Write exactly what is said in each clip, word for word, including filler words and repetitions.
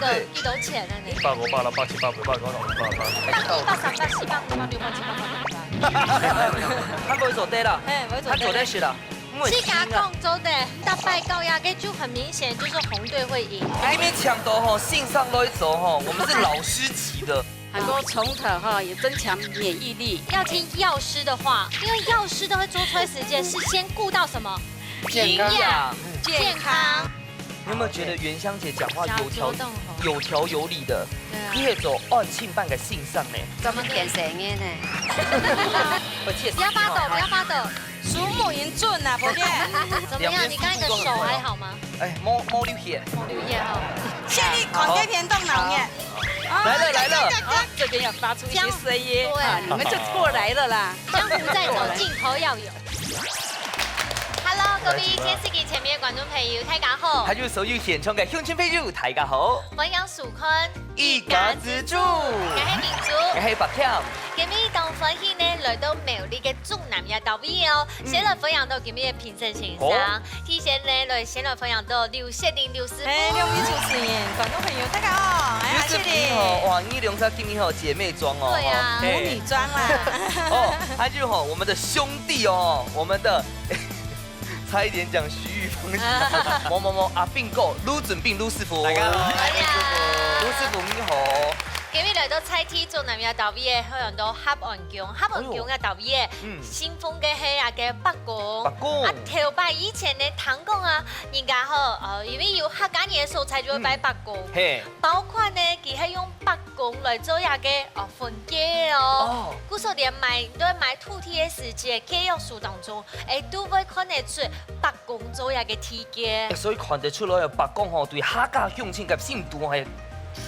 个幾多錢啊你？一百、五百、六百、七百、八百、九百、十、十一、十二、十三、十四、十五、十六、十七、十八、十九、三十。佢毋會做得啦，嘿，毋會做得。佢做得食啦，毋會死啊。自家講做得，逐擺搞這个就很明顯，就是紅隊會贏。你們搶到吼，線上都會走吼，我們是老師級的。很多蟲的哈，也增強免疫力。要聽藥師的話，因為藥師都會做出來時間是先顧到什麼？健康。營養、健康。你有沒有覺得元香姐講話有條，有條有理的？對啊。你也走愛情半个線上呢。怎麼變成的呢？不要發抖，不要發抖。 數目贏準啊，寶貝。怎麼樣？你剛才的手還好嗎？哎，無，無流血。無流血哈。現在看這片動腦呢。來了，來了。啊，這邊要發出一些聲音啊，你們就過來了啦。江湖在走，鏡頭要有。Hello，各位電視機前面的觀眾朋友，大家好。還有所有現場的鄉親朋友，大家好。歡迎收看一家之煮。我係明珠。我係白強。今日當歡喜呢，來到苗栗个竹南這搭位哦。先來歡迎到今日个評審先生。好。第一先呢，來先來歡迎到劉雪玲劉師傅。哎，兩位主持人、觀眾朋友，大家好。哎，劉師傅你好，哇，你兩隻今日好姐妹裝哦。對啊。哈。母女裝啦。哦，還有吼，我們的兄弟哦，我們的 差一點講徐玉峰。某某某阿斌哥，盧準斌盧師傅。大家好。哎呀。盧師傅你好。今日來到在地竹南這搭位个，好像到合安宮，合安宮這搭位个，哎喲。嗯。信奉个係啊个伯公。伯公。啊，頭擺以前呢，聽講啊，人家吼，呃，因為有客家人个所在就會拜伯公。嗯。嘿。包括呢，佢係用伯公來做這个，哦，婚戒哦。哦。故所連買，都買土地个時節，契約書當中 哎，都會看得出伯公做這个地基。哎，所以看得出來，伯公吼，對客家鄉親个信徒係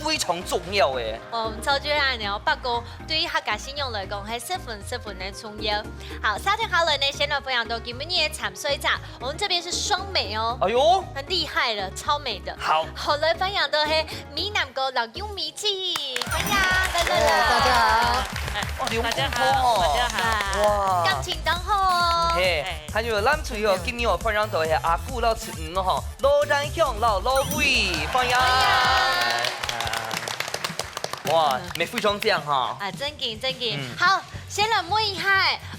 非常重要个。哦，照就恁樣哦，伯公對於客家信仰來講，係十分十分个重要。好，續等下來呢，先來分享到今晡日个參賽者，我們這邊是雙美哦。哎喲。很厲害了，超美的。好。好，來分享到係美男哥摎優美 姐，歡迎，來，來，來。哦，大家好。哎，哇，兩公婆哦。大家好，大家好。哇。感情當好哦。嘿，哎。還有男主角，今日我分享到个阿古摎陳吳吼，羅然香摎羅偉，歡迎。歡迎。哇，美婦相像哈。啊，正經，正經。嗯。好，先來問一下，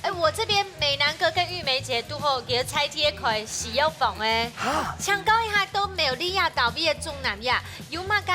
哎，我這邊美男哥跟玉梅姐都好，佢个在地開洗藥房哎。哈。請教一下，到苗栗這搭位个竹南這，有麼个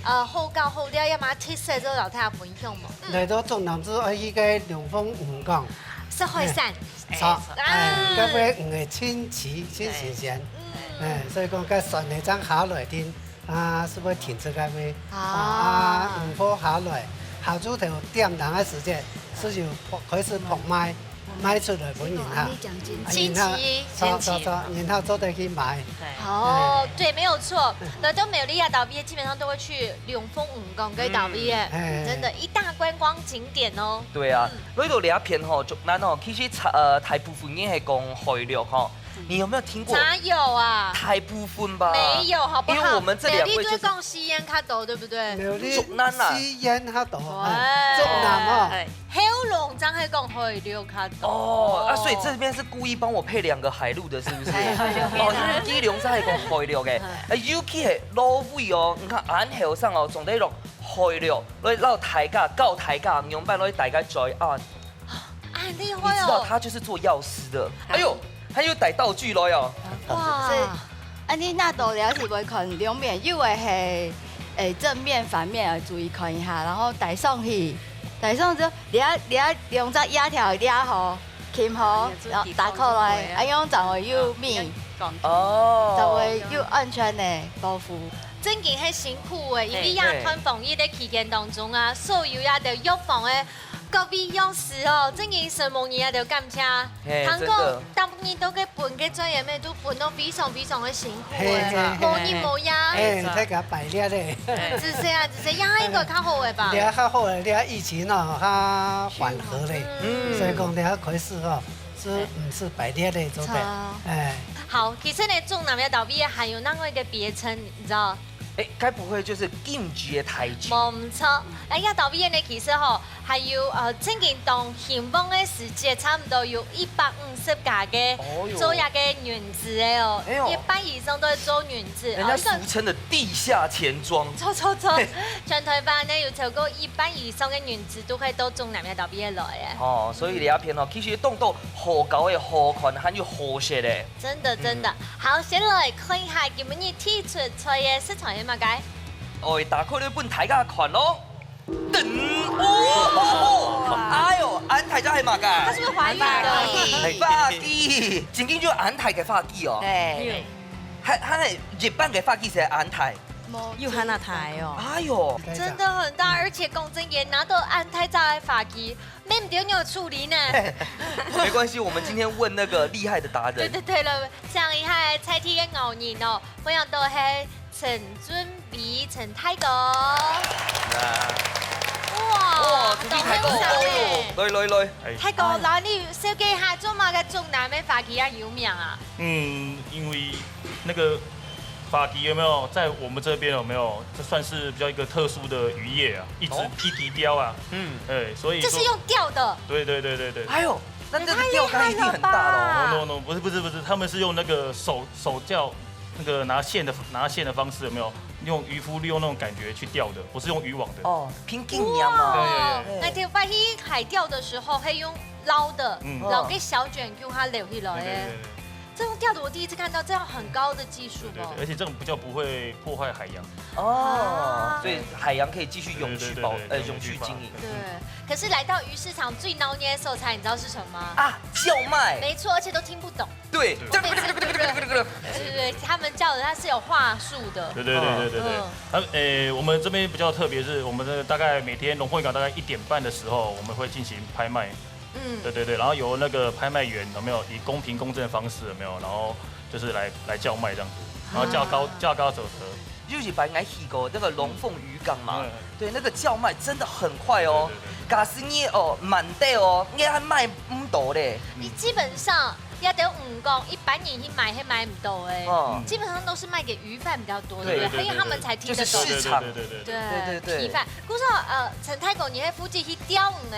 呃，好搞好料，也嘛特色做摎大家分享無？嗯。來到竹南就愛去該龍鳳漁港。食海產。哎，著，啊。哎，該位魚个清鮮，清新鮮。嗯。哎，所以講該船呢正下來停，啊，係會停在該位。啊。啊，漁夫下來，下晝頭點零个時節，係有開始拍賣。 賣出來分人客。啊，人客，新奇。著，著，著，人客做得去買。哦，哎。對，沒有錯。來到苗栗這搭位，基本上都會去龍鳳漁港該搭位，嗯，哎。真的，一大觀光景點哦。對啊，嗯。來到這片吼，竹南吼，其實，呃，大部分人係講海陸吼。你有沒有聽過？哪有啊？大部分吧。沒有，好不好？因為我們這兩位就是苗栗都講四縣較多，對不對？苗栗竹南啊。四縣較多，哎，竹南哦。哎。 喉嚨正係講海陸較多。哦，啊，所以這邊是故意幫我配兩個海陸的，是不是？哎，海陸。哦，因為基隆正係講海陸个，哎。哎，尤其係老位哦，你看恁後生哦，總得用海陸來教大家，教大家，仰般來大家在啊。啊，很厲害哦。你知道他就是做藥師的，哎呦，還有帶道具來哦。哇。所以，恁呢拿到了是會看兩面，有的係，誒，正面、反面要注意看一下，然後帶上去。 大家就這，這兩隻葉條這吼，撳好，然後打開來，哎，恁樣正會有味，哦。正會有安全个保護。正經係辛苦誒，因為這段防疫个期間當中啊，所有這兜藥房个各位藥師哦，正經承蒙你這兜感謝。嘿，聽講，真的。 逐日都个分个專業妹都分到非常非常个辛苦誒，嘿，嘿，嘿，無日無夜。嘿，大家排列咧。仔細啊，仔細，這下應該較好誒吧？這下較好誒，這下疫情哦，較緩和咧。嗯。所以講這下開始哦，係毋使排列咧，做得。著。哎。好，其實呢，竹南這搭位還有另外一個別稱，你知道？哎，該不會就是禁忌的代誌？無錯，哎呀，導演呢，其實吼，還有呃，曾經當興旺的時節，差不多有一百五十家个哦喲做這个銀紙的哦，哎喲一半以上都係做銀紙，人家哦，一個俗稱的地下錢莊。錯錯錯，全台灣呢有超過一半以上的銀紙都可以到中南亞島畢業來的。哦，所以這片哦，其實當多好搞的、好看還有好食的。真的真的，好，先來看一下今日提出菜的食材係麼个？哦，打開來分大家看咯。等哦，哎喲，恁大隻係麼个？它是不是懷孕的？花枝，花枝，正經就恁大个花枝哦。對，還還係一般个花枝係恁大。有恁大哦。哎喲，真的很大，而且講真，也拿到恁大隻个花枝， 毋知仰處理呢？沒關係，我們今天問那個厲害的達人。對對對了，像一下在地个牛人哦，我想都係陳俊偉、陳大哥。哇，哇，陳俊偉大哥，都很上欸。哦喲，來來來，哎，大哥，哎，來你紹介一下，做麼个中南个花枝恁有名啊？嗯，因為那個花枝有沒有在我們這邊有沒有？這算是比較一個特殊的漁業啊，一直哦一直釣啊。嗯，哎，所以說這是用釣的。對對對對對。哎喲，那這個釣竿一定很大咯。也太厲害了吧！No no no，不是不是不是，他們是用那個手手釣，那個拿線的拿線的方式有沒有？用漁夫利用那種感覺去釣的，不是用漁網的。哦，憑經驗嘛。哇，對對對。那天萬一海釣的時候，可以用撈的，嗯撈个小捲，用它撈起來耶。對對對對。 這種釣的我第一次看到，這樣很高的技術哦。對對對，而且這種比較不會破壞海洋。哦，啊。所以海洋可以繼續永續保，對對對對，呃，永續經營。永續發展。對，可是來到魚市場最鬧熱的所在，你知道是什麼嗎？啊，叫賣。沒錯，而且都聽不懂。對，對對對對對對對對對，他們叫的它是有話術的。對對對對對對。嗯。他們，誒，我們這邊比較特別是，我們的大概每天龍鳳漁港大概一點半的時候，我們會進行拍賣。 嗯。對對對，然後由那個拍賣員有沒有以公平公正的方式有沒有，然後就是來來叫賣這樣子，然後價高，啊。價高者得。有一擺𠊎去過那個龍鳳漁港嘛，嗯。對，那個叫賣真的很快哦。對對對對。假使你哦，滿地哦，你還賣毋到咧。你基本上這兜魚公，一般人去買還買毋到欸。哦。基本上都是賣給魚販比較多，對不對？對對對對對。還有他們才聽得懂。就是市場。對對對對對。對，對對對。批發。 故所，呃，陳大哥，你係負責去釣魚个，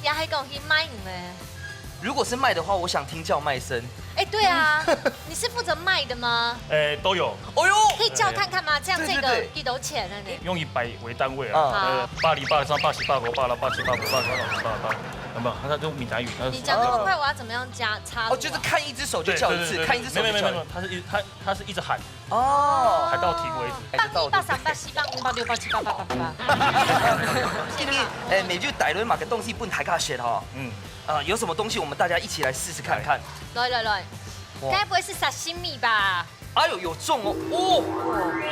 也係講去賣魚个？如果是賣的話，我想聽叫賣聲。哎，對啊，你是負責賣的嗎？哎，都有。哦喲，可以叫看看嗎？這樣這個對對對。幾多錢啊你？用一百為單位啊，嗯。呃，百二、百三、百四、百五、百六、百七、百八、百九、百十、百十一，有沒有？它就閩南語，它是你講那麼快，我要怎麼樣加插入啊？哦，就是看一隻手就叫一次，對對對對對，看一隻手就叫一次。沒有沒有沒有，它是一它它是一直喊。 哦。喊到停為止。百二、百三、百四、百五、百六、百七、百八、百九、百十。今天，哎，每日帶來麼个東西分大家食吼。嗯。啊，有什麼東西我們大家一起來試試看看。來來來，哇。該不會是沙西米吧？哎喲，有中哦！哦，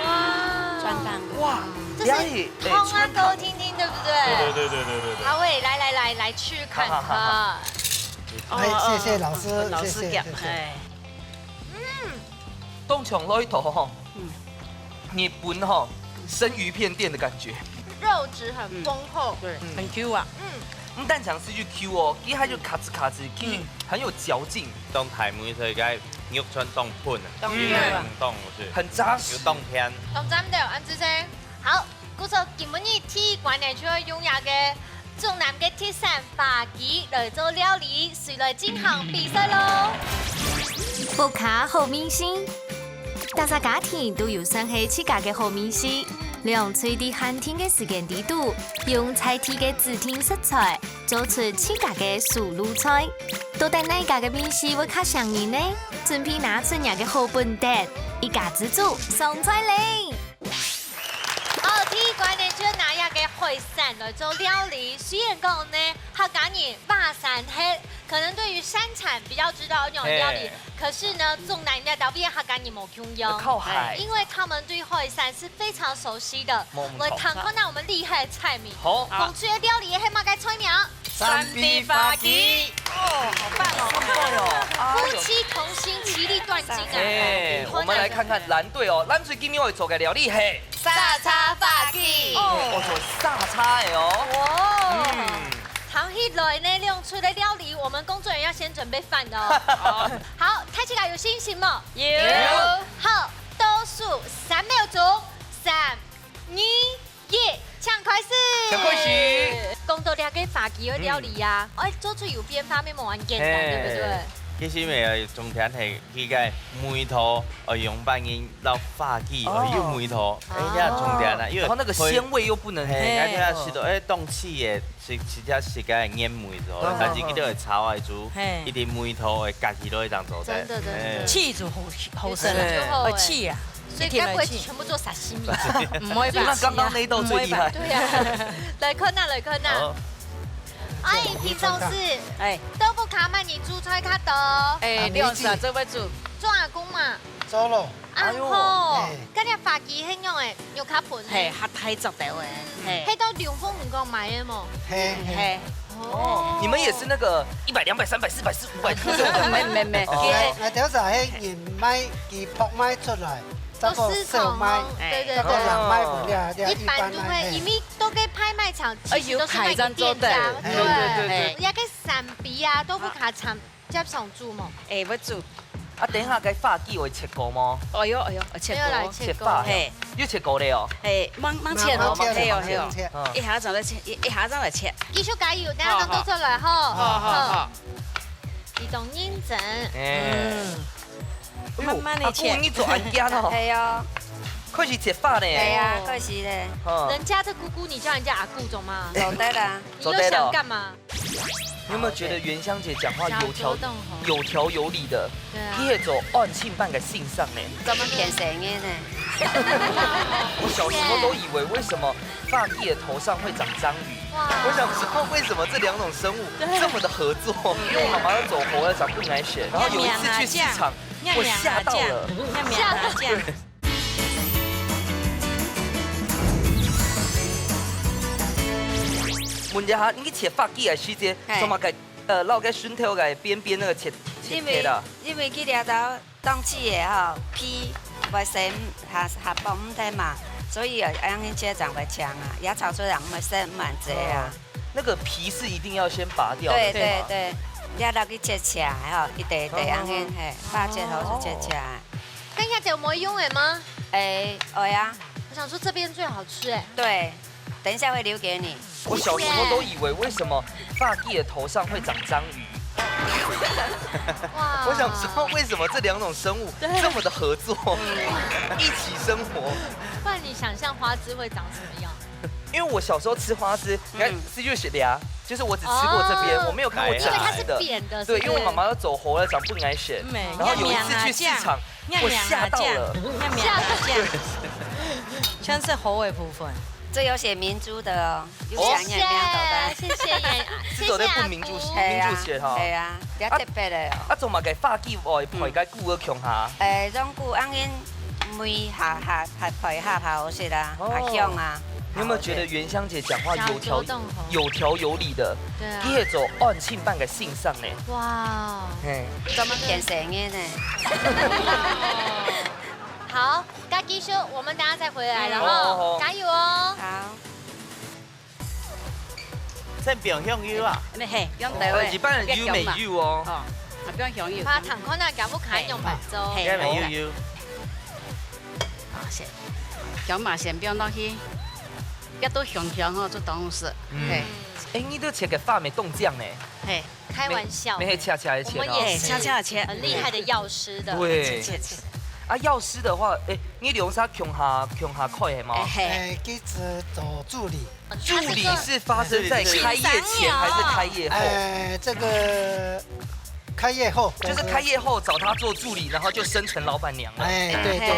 哇，川燙的。哇，這是這樣子，哎，湯啊，川燙。各位聽聽，對不對？對對對對對對對。好，喂，來來來來，試看看。好好好好。哎，謝謝老師，哦，哦，老師講，謝謝謝謝。哎。 當像來到吼，嗯。日本吼，生魚片店的感覺。肉質很豐厚。嗯，對，嗯。很Q啊。嗯。毋單淨係Q哦，佢還有卡吱卡吱，佢嗯。很有嚼勁。當大妹所以該肉串當噴啊，當香啊。當好食。很扎實。又當甜。當讚的，恁仔細。好，故所今晡日第一關呢，就愛用這个中南个特產花枝來做料理，隨來進行比賽咯。屋下好味緒，大家家庭都有算係自家个好味緒，兩隊在限定个時間裡肚，用在地个指定食材，做出自家个手路菜。到底哪家个味緒會較餳人呢？準備拿出若个好本事，一家之煮上菜咧！ 好，第一關呢，就拿這个海產來做料理。雖然講呢，客家人話山黑，可能對於山產比較知道用料理，嘿。可是呢，中南這島邊客家人無共樣，靠海。因為他們對海產是非常熟悉的。沒錯。來看看啊，我們厲害的菜名。好。講出來料理係麼个菜名？ 三杯花枝。哦，好棒哦。好棒哦。哎喲。夫妻同心，其利斷金啊。哎，我們來看看藍隊哦，藍隊今晡日愛做个料理係沙茶花枝。哦，做沙茶的哦。哇。嗯。聽起來呢，兩隊个料理，我們工作人員要先準備飯的哦。好。好，大家有信心嗎？有。好，倒數三秒鐘，三、二、一，請開始。請開始。講到這个花枝个料理啊，嗯。哎，做出有變化，乜無恁簡單，嘿，對不對？其實乜重點係佢个味道，呃，用半斤落花枝，哦。呃，有味道，哎，哦。這重點啦，因為然後那個鮮味又不能，嘿，嘿。而且佢食到，哎，凍起个，食，食，食个原味道，哦。但是佢都會炒个煮，嘿。一定味道會加起來當做得。真的，真的。哎。氣就好，好食啊。氣就好，哎。呃，氣啊。 所以該不會全部做沙西米？一定來試啊。毋會吧？那剛剛那一道最厲害。毋會吧？對啊。來看啊，來看啊。好。哎，評審師，哎。豆腐花麼人煮出來較多？哎，啊，你知。這位煮。做阿公嘛。做咯。啊，哎喲。好。哎。該條花枝係仰个？肉較薄呢？嘿，較大隻條个，嘿。係到龍鳳園講買个無？嘿，嘿。嘿。 哦。你們也是那個一百、兩百、三百、四百、四五百克這種的嗎？沒，沒，沒。哦。哎，哎，等一下，嘿，人賣，佢薄賣出來，這個小賣，哦，市場哦，對，對，這個人賣分了，對。一般都會，一般賣，嘿。因為都該拍賣場，其實都是賣給店家，哎，有牌才做得。對。對，對，對，對。哎，該个三杯啊，都不卡常接常煮嘛。哎，會煮。 啊，等一下該花枝會切過無？哦喲，哎喲，切過。沒有啦，切過。切花，嘿。又切過了哦。嘿，慢，慢切哦，慢，慢切，嘿喲，嘿喲。慢切。嗯。一下正來切，一，一下正來切。繼續加油，等下正做出來吼。好，好，好。好。你懂認真。哎。嗯。哎喲，慢慢地切。阿姑，你做恁緊哦。嘿喲。開始切花呢。對呀，開始咧。嗯。人家是姑姑，你叫人家阿姑，懂嗎？懂得啦。你又想幹嘛？ 你有沒有覺得元香姐講話有條，有條有理的？對啊。佢係做案情辦个先生呢。怎麼騙細人呢？我小時候都以為為什麼花枝的頭上會長章魚，哇。我想說為什麼這兩種生物這麼的合作？對。因為我媽媽要做好，要長不來選，然後有一次去市場，我嚇到了。嚇到。問一下，你切花枝个時節，嘿。做麼个，呃，摎該脣頭个邊邊那個切，切，因為，切啊？因為佢這兜當季个吼，皮會生下，下放毋得嘛，所以啊，恁樣切正會靚啊，也炒出來毋會生恁濟啊。哦，那個皮是一定要先拔掉的，對，對嗎？對，對，你愛摎佢切起來吼，一塊一塊恁樣，哦，哦，哦。嘿，八節頭就切起來。哦。 該這兜無用个嗎？哎，會啊。我想說這邊最好吃哎。對，等一下會留給你。我小時候都以為為什麼花枝的頭上會長章魚。哇。我想說為什麼這兩種生物這麼的合作，對。一起生活。不然你想像花枝會長什麼樣？ 因為我小時候吃花枝，嗯。應該是就係這，就是我只吃過這邊，哦。我沒有看過整隻的。因為它是扁的，對，是不是？因為我媽媽要做好了，長不來選。嗯。然後有一次去市場，我嚇到了。嚇到。全是好个部分。這有寫明珠的哦，有寫明珠的。哦。謝謝，謝謝，謝謝阿姑。是做得分明珠，明珠寫哈。對啊，對啊，比較特別的哦。啊，做麼个花枝會配該牯仔共下？嗯。哎，用牯，恁樣燜下，下，下，配下，下好食啊，哦。較香啊。 你有沒有覺得元香姐講話有條，有條有理的？對啊。佢係做案情辦个先生呢。哇。嘿。怎麼騙細人呢？好，該繼續，我們等下再回來，嗯。然後，好，好，好。加油哦。好。再放香油啊。那嘿，用得喂。哦，一般人油沒油哦。哦，啊，放香油。怕糖可能搞不開，用白粥。嘿，應該沒有油。好。 好，先，薑嫲先放落去，這都香香吼，做當好食。嗯。嘿。哎，你都切个花眉凍醬呢？嘿。開玩笑。沒，沒，嘿，切切切哦。我們也是嘿，切切切。很厲害的藥師的。對。切切切。啊，藥師的話，哎，你兩儕共下，共下開係無？哎，嘿。哎，佢係做助理。 助理是發生在開業前還是開業後？哎，這個開業後。就是開業後找她做助理，然後就升成老闆娘了。哎，對，對，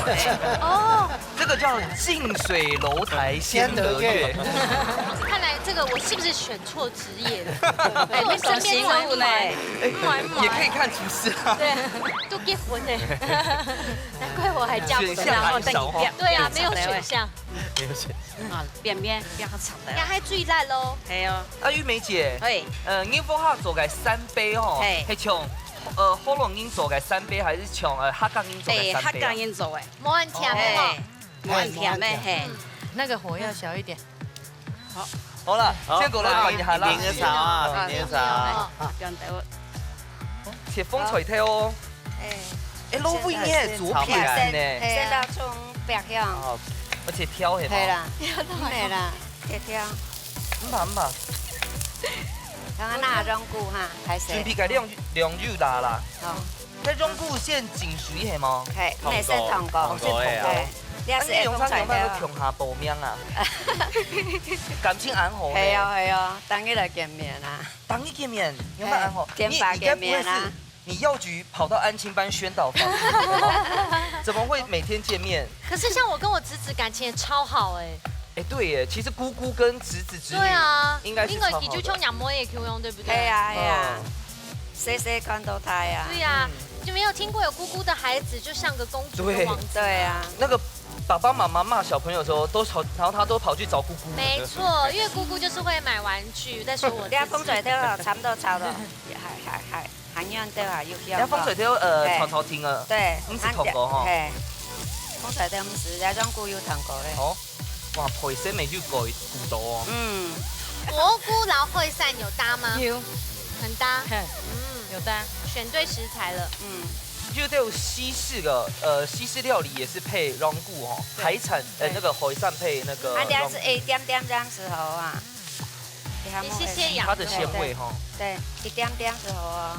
對。哦。這個叫近水樓台先得月。先得月。看來這個我是不是選錯職業了？哎，因為我身邊都是，你選新聞呢？哎，也可以看廚師啊。對，都結婚了。難怪我還嫁不出去。選項還少哦。對啊，沒有選項。沒有選項。 啊，扁扁，變較長个。這還最辣咯。係哦。啊，玉梅姐，嘿。呃，你屋下做个三杯吼，嘿。係像，呃，學老人做个三杯，還是像，呃，客家人做个三杯啊？哎，客家人做个。無恁甜个吼。嘿，無恁甜个，嘿。嗯。那個火要小一點。好。好了，好，先過來看一下啦。那你，你炒啊，你炒啊。好，用得。切紅菜頭哦。哎。哎，老闆耶，先，左撇子呢。先，先到蔥白香。哦。而且挑係無？係啦，毋係啦，切條。毋怕毋怕，剛剛那用久哈，歹勢。準備个量量又大啦。好。該用久先浸水係無？係，毋係先燙過。燙過个啊。係，你也是會放菜的啊。啊，你兩儕仰般都共下報名啊？感情恁好呢。係啊係啊，當日來見面啊。當日見面，仰般恁好？係，見面啊。你，你該不會是 你藥局跑到安親班宣導房，怎麼會每天見面？可是像我跟我侄子感情也超好欸。欸，對耶，其實姑姑跟侄子侄女對啊，應該是超好的。應該佢就像阿妹个共樣，對不對？係啊，係啊，嗯。細細看到大啊。對啊，嗯。就沒有聽過有姑姑的孩子就像個公主跟王子啊。對。對啊。那個爸爸媽媽罵小朋友的時候，都跑，然後他都跑去找姑姑。沒錯，因為姑姑就是會買玩具，在說我自己。你看風水對了，差不多差不多，還，還，還 還遠兜啊，有香个。哎，風水頭，呃，嘿。長頭聽啊，對，毋係燙過吼。嘿，風水頭毋係，這種古有燙過个。哦，哇，配色味就改古早哦。嗯。蘑菇摎海產有搭嗎？有。很搭。嘿，嗯。有搭。選對食材了。嗯。就都有西式个，呃，西式料理也是配軟骨哦，對。海產，呃，對。那個海產配那個啊，這樣子，軟骨。哎，點點這樣子好啊。 一些些養分。它的鮮味吼。對，對，一點點就好哦。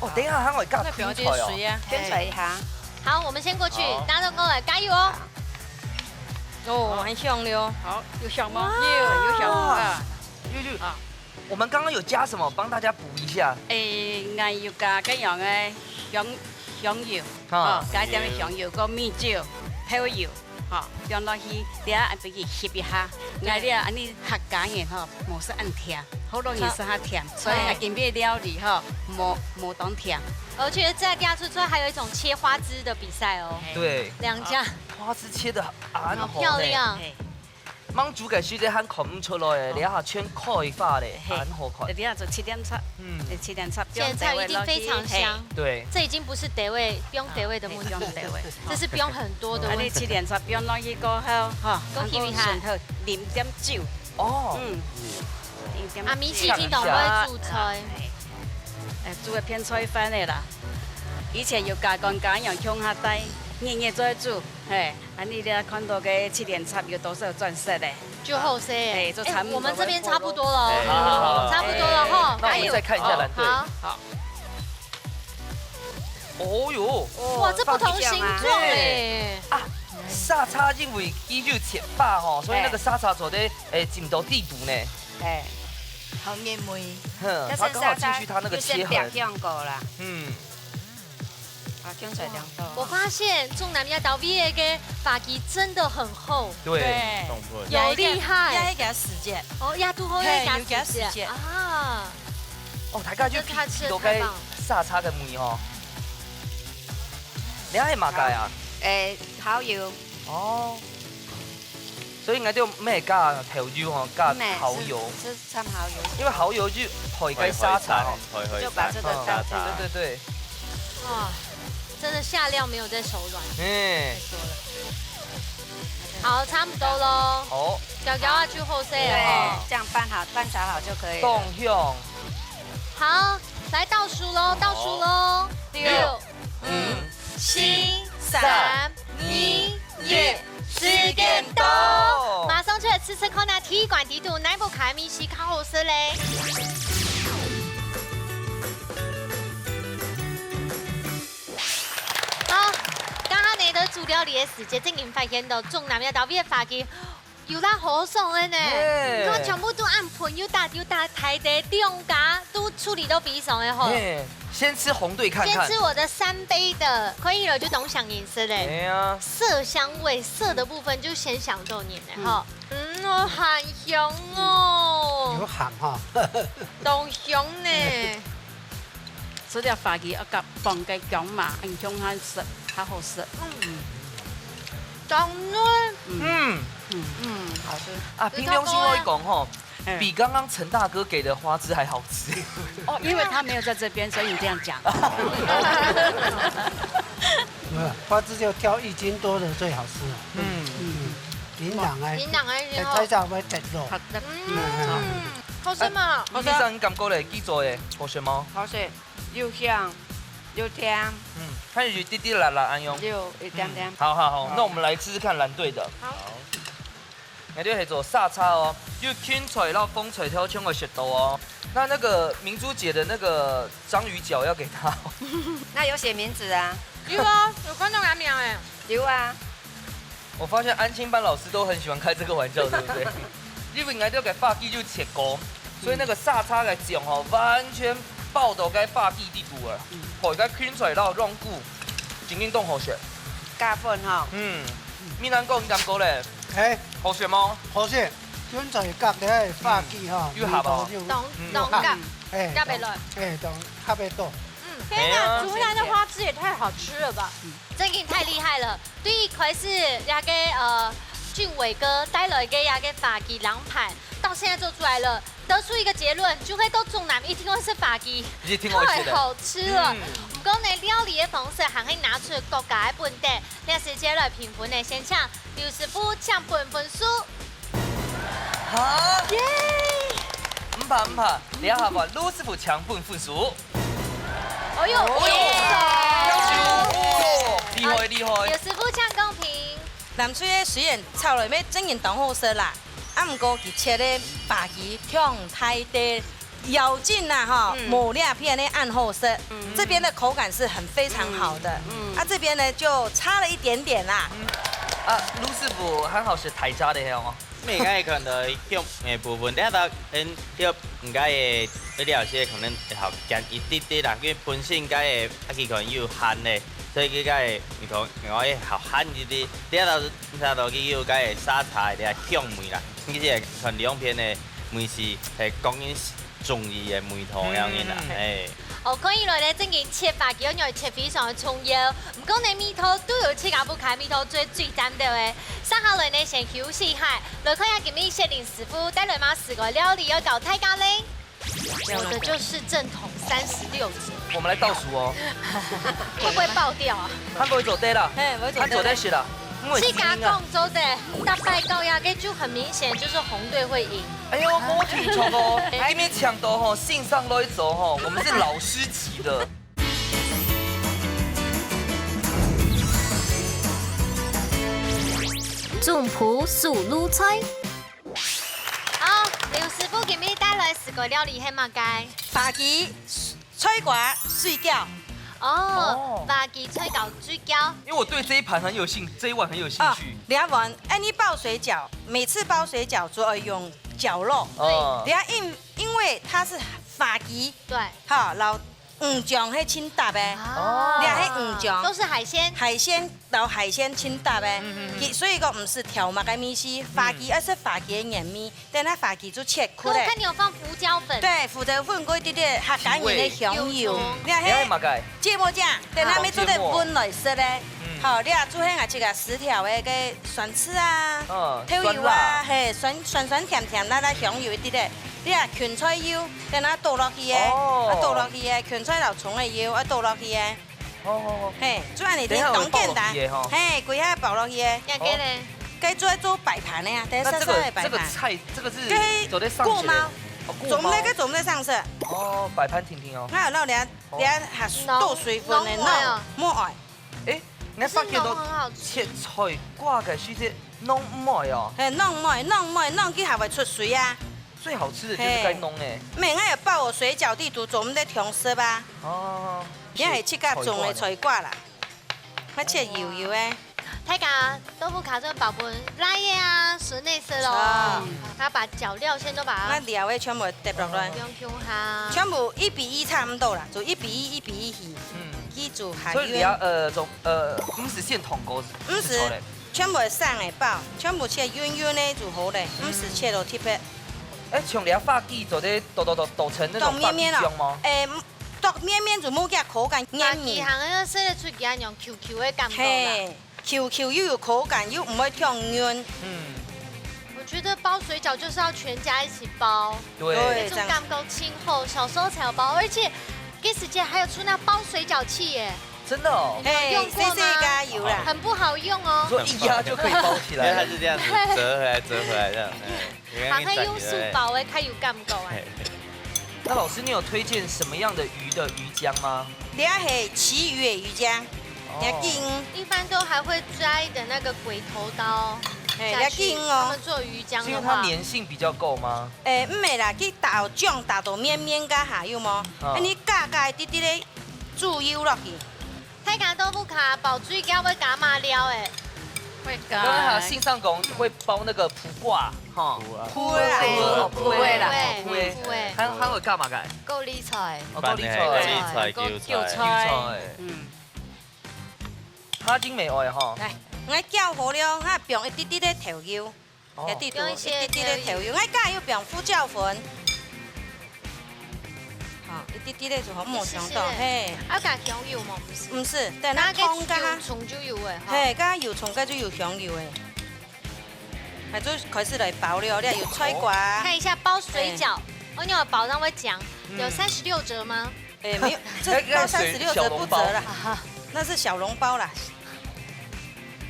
哦，等一下，還會加配菜哦。那不要加水啊。添水一下。好，我們先過去，好。大家都過來，加油哦。哦，很香了哦。好，有香嗎？哇。有，有香啊。有，有。啊。我們剛剛有加什麼？幫大家補一下。誒，𠊎有加个樣个香，香油，啊。哦，加一點香油，嗯。跟米酒、豆油。 吼，放落去，這下分佢翕一下。對。𠊎這恁呢客家人吼，無食恁甜，好容易食較甜，所以𠊎今晡日料理吼，無，無當甜。而且再加出出來還有一種切花枝的比賽哦。對。兩家。啊，花枝切得恁好呢。好漂亮。嘿。吂煮个時節還看毋出來，這下全開花咧，嘿。恁好看。這下就七點七，嗯。七點七，莧菜一定非常香。嘿。對。這已經不是調味，不用調味的問題。啊，嘿，不用調味。 這是不用很多的問題。啊，你七點七放落去過後，吼，恭喜厲害。然後順後淋點酒。哦。嗯。淋點酒。啊，米奇一定當會煮菜。哎，煮个變菜飯个啦。以前有家官家娘共下帶，日日做煮，嘿，啊，你這看到个七點七有多少轉色个？就好勢。哎，就差不多。哎，我們這邊差不多了哦。哎，好，好，好。差不多了吼。哎，那我們再看一下藍隊。還有。好。好。 哦喲，哇，這不同形狀哎。啊，沙茶因為佢有切法吼，所以那個沙茶做得，哎，浸到底肚呢。哎，好入味。哼，它剛好進去它那個切痕。有先煸香過啦。嗯。啊，香菜涼豆。我發現中南亞島味个花枝真的很厚。對。對。有厲害。要，要給它時間。哦，要多喝一點時間。嘿，有給它時間。啊。 哦，大家就鼻，鼻到該沙茶个味吼。你係麼个啊？誒，蠔油。哦。所以𠊎兜毋係加豆油吼，加蠔油。毋係，係，係摻蠔油。因為蠔油就配該沙茶吼。配，配，配沙茶。就把這個倒進去。嗯，對，對，對。哇，真的下料沒有在手軟。嗯。太多了。好，差不多咯。好。攪攪啊，就好勢了吼。對，這樣拌好，拌炒好就可以了。當香。 好，來倒數咯，倒數咯。六，六，五，五，七，七，三，三，二，二，一，一，時間到。馬上就來試試看啊，第一關底肚，哪一部卡米西較好食咧？好，剛剛你的煮料理的時間，正經發現到中南亞島味个花枝 有啦，好爽个呢。嘿。你看全部都恁紅，又大又大垤个，兩家都處理到非常个好。嘿，先吃紅隊看看。先吃我的三杯的，看起來就當上癮似的。哎呀。色香味，色的部分就先享受你了哈。嗯，哦，好香哦。有鹹哈。當香呢。 食了花枝愛摎放个薑嫲，恁香還食，較好食。嗯。當嫩。嗯。嗯。嗯，好吃。啊，憑良心來講吼，嗯。比剛剛陳大哥給的花枝還好吃。哦，因為他沒有在這邊，所以你這樣講。嗯，花枝就挑一斤多的最好吃了。嗯。嗯，營養欸。營養欸，欸，然後太少會忒肉。好的。嗯，嗯。好吃嘛。好吃。你感覺咧，佢做个好食無？好食。 又香又甜。嗯，它有一滴滴辣辣恁樣。有一點點。嗯，好好好，嗯。那我們來吃吃看藍隊的。好。𠊎這係做沙茶哦，有芹菜摎紅菜頭全部食到哦。那那個明珠姐的那個章魚腳要給她哦。那有寫名字啊？有啊，有看到𠊎名誒。有啊。我發現安親班老師都很喜歡開這個玩笑，對不對？因為𠊎這個花枝就切過，所以那個沙茶个醬吼，完全包到該花枝底肚啊，配該芹菜摎香菇，真正當好食。加分吼。嗯，美男哥，你感覺咧？哎，好食嗎？好食，芹菜摎个花枝吼，嗯，有合哦。味道就當，嗯，當合，哎，合得來。哎，當合得到。嗯，天哪，哎呀，竹南的花枝也太好吃了吧！真的太厲害了。對於一開始那個，呃，俊偉哥帶來的那個花枝涼盤，到現在做出來了，得出一個結論，就會到竹南一定會食花枝，一定會食的。太好吃了。嗯。毋過呢，料理的方式還會拿出各家的本底。這時間來評分呢，先請劉師傅請分分數。 哈？耶！毋怕毋怕，這下換盧師傅請分分數。哎喲，哦喲，耶！要求五咯，厲害厲害。劉師傅請公平。南水个雖然炒落尾真正當好食啦，啊毋過佢切个花枝忒大垤， 要緊啦吼，嗯。無這片个恁好食。嗯。這邊的口感是很非常好的。嗯。嗯。啊，這邊呢，就差了一點點啦。嗯。啊，盧師傅還好食大隻个係無？每個可能肉个部分，這道，嗯，肉應該會，這料些可能會好鹹一滴滴啦，因為本身該个，啊，佢可能有鹹个，所以佢該个，你講，我會好鹹一滴。這道，這道佢有該个沙茶个香味啦，其實可能兩片个味緒係講緊 中意个味道樣个啦，嗯。哎。哦，看起來呢，正經切花枝愛切非常个重要。毋過呢，味道都有自家屋下味道最最讚个誒。接下來呢，先休息一下，來看一下今日雪玲師傅帶來麼个時个料理要教大家咧。我的就是正統三十六折。我們來倒數哦。會不會爆掉啊？還會做得啦，嘿，會做得。還做得食啦。 自家講做得，大敗告呀，這就很明顯就是紅隊會贏。哎喲，無聽錯哦，今日搶到吼，線上來做吼，我們是老師級的。總鋪手路菜。好，劉師傅今日帶來个料理係麼个？花枝 菜瓜水餃。哦，哦。花枝菜瓜水餃。因為我對這一盤很有興，這一碗很有興趣。哦，這碗，哎，你包水餃，每次包水餃就要用絞肉。哦。對。這因，因為它是花枝，對。哈，摎魚醬係盡搭个。哦。這係魚醬。都是海鮮。海鮮，摎海鮮盡搭个。嗯，嗯，嗯。佢，所以講毋係調麼个味緒，花枝，嗯。而係花枝个原味。 等下花枝就切開咧。我看你有放胡椒粉。對，胡椒粉過一滴滴客家人个香油。提味。有蔥。你看，你愛麼个？芥末醬，等下愛做得搵來食咧。嗯。好，你啊，做下𠊎自家絲條个个酸醋啊，嗯，豆油啊，酸辣。嘿，酸，酸酸甜甜，辣辣香油一滴滴。你啊，芹菜油，等下倒落去个，哦。啊，倒落去个，芹菜摎蔥个油，啊，倒落去个。 哦，哦，哦。嘿，做恁樣等下有包落去个吼。當簡單。嘿，歸下包落去个。這個呢？哦。該做，做擺盤个啊，等下細細个擺盤。那這個，這個菜，這個是該做得上色的。過嗎？哦，過嗎？做毋得，該做毋得上色。哦，擺盤定定哦。該有落點，哦。點下倒水分个，濃，濃，濃，無愛哦。哎，你看發現到，不是濃很好吃。切菜瓜个時節，濃毋愛哦。嘿，濃毋愛，濃毋愛，濃佢還會出水啊。 最好吃的就是該濃欸。嘿。毋係，𠊎有包个水餃底肚做毋得忒澀啊。哦。這係自家種个菜瓜啦，愛切幼幼个。大家都毋好做包分倈仔啊、孫仔食咯。啊。要把攪料先都把它，該料个全部疊落來。放下。全部一比一差毋多啦，就一比一，一比一去。嗯。去煮下去。所以你要，呃，總，呃，毋係先燙過，毋係。係炒个。 全部係生个包，全部切圓圓个就好咧，嗯。毋使切到特別。哎，像這花枝做得剁剁剁剁成那種花枝醬嗎？當綿綿咯。哎，剁綿綿就無佢口感綿綿。花枝行个食得出佢恁樣Q Q个感覺啦。嘿，Q Q又有口感，又毋會忒軟。嗯。我覺得包水餃就是要全家一起包。對。對，這種感覺盡好，小時候才有包，而且這時節還有出那包水餃器耶。 真的哦。嘿，有用過嗎？細細个有啦。很不好用哦。你說一壓就可以包起來。因為它是這樣子折回來，折回來這樣。哎，還可以用手包欸，較有感覺欸。嘿。那老師，你有推薦什麼樣的魚的魚漿嗎？這係旗魚的魚漿，哦。你要緊。一般都還會摘的那個鬼頭刀。嘿，下去，你要緊哦。他們做魚漿的話，是因為它黏性比較夠嗎？誒，毋係啦，佢打醬打到綿綿个下，有無？嗯。啊，你加加一滴滴个豬油落去。大家都毋知包水餃會加麼个料誒。會加。剛剛哈，信上講會包那個苦瓜，哈。苦瓜。苦瓜。苦瓜啦。苦瓜。苦瓜。苦瓜。還，還有加麼个？高麗菜。哦，高麗菜。高麗菜、韭菜。韭菜。嗯。 下緊無愛吼。來，𠊎攪好了，哈，放一滴滴个豆油，哦。一滴滴，放一些一滴滴个豆油，𠊎加有放胡椒粉。好，一滴滴个就好，莫想到，一絲絲个。嘿。啊，加香油無？毋係。毋係，等下那個湯加下。油蔥就有誒，哈。嘿，加下油蔥，該就有香油誒。哎，就開始來包了，你看有菜瓜。看一下包水餃，哎。哦，你有包上會講，有嗯。三十六折嗎？ 誒，沒有，這應該是包三十六折不止啦，小籠包。那是小籠包啦。